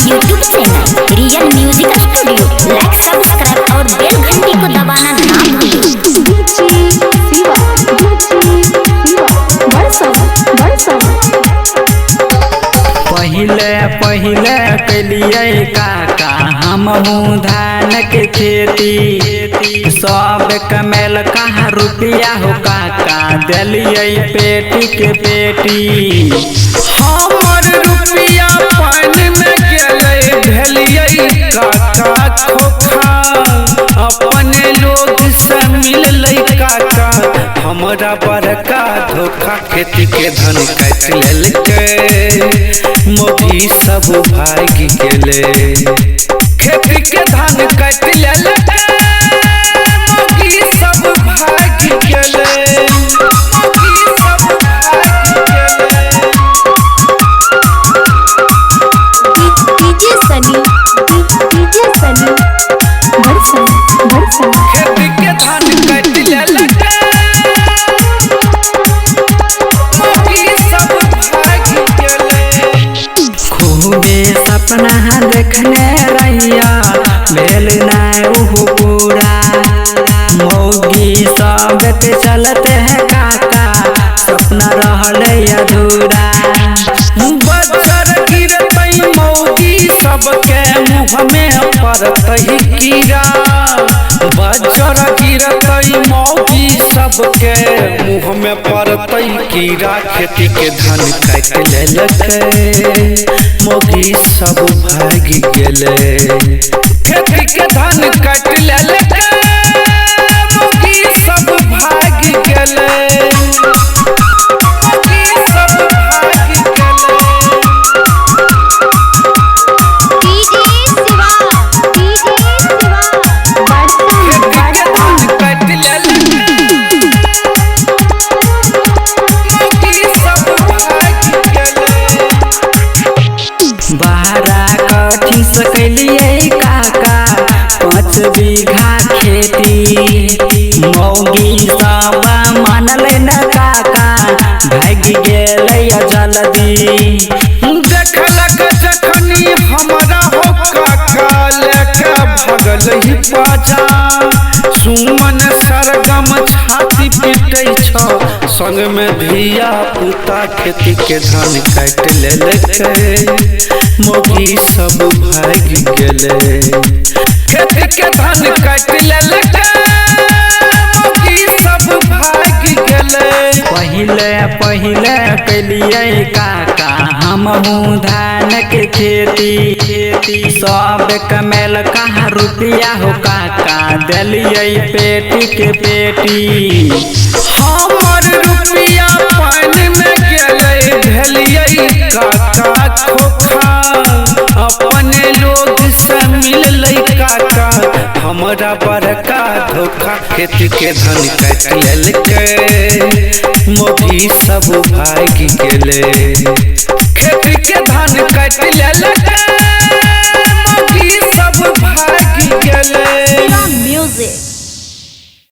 YouTube channel real music studio like subscribe और बेल घंटी को दबाना ना भूलें। पहिले पहिले कैलियै काका हमहूँ धान के खेती, सब कमेल कहाँ रुपया हो काका देलियै पेटी के पेटी। हमर रुपया पानि में गेलै भेलियै काका खोखा, अपने लोग से मिललै काका हमरा बड़का धोखा। खेती के धन काटि लेलकै मोगी सब भागि गेलै। खेती के धन काटि लेलकै मोगी सब भागि गेलै। मोगी सब भागि गेलै। डीजे सनी डीजे सनी बरसा बरसा। खेती के धान काटि लेलकै मोगी सब भागि गेलै। खूबे सपना देखने रहिया भेल नाय उहु पूरा, मौगी सब के चलते है काका सपना रहलै अधूरा। बजर गिरतै मौगी सबके मुँह में पड़तै कीड़ा। बजर गिरतै मौगी सबके मुँह में पड़तै कीड़ा। खेती के धान काटि लेलकै मौगी सब भागि गेलै। खेती के धान काटि लेलकै मौगी सब भागि गेलै। मौगी सब भागि गेलै। डीजे शिवा बरसा खेती के बरसा। धान काटि लेलकै मौगी सब भागि गेलै। बहरा कठिन से कैलियै काका 5 बीघा खेती, मौगी सब मानलै न काका भागि गेलै जल्दी। देखलक जखनी हमरा हो काका लेके भगलै पाजा। सुमन सरगम छाती पीटै छ संग में धिया पुता। खेती के धान काटि लेलकै मौगी सब भागि गेलै। खेती के धान काटि लेलकै मौगी सब भागि गेलै। पहिले पहिले कैलियै काका हमहूँ धान के खेती, सब कमेल कहाँ रुपया हो काका देलियै पेटी के पेटी। हमर रुपया पानि में गेलै भेलियै काका खोखा, अपने लोग से मिललै काका हमरा बड़का धोखा। खेती के धान काटि लेलकै मौगी सब भागि गेलै।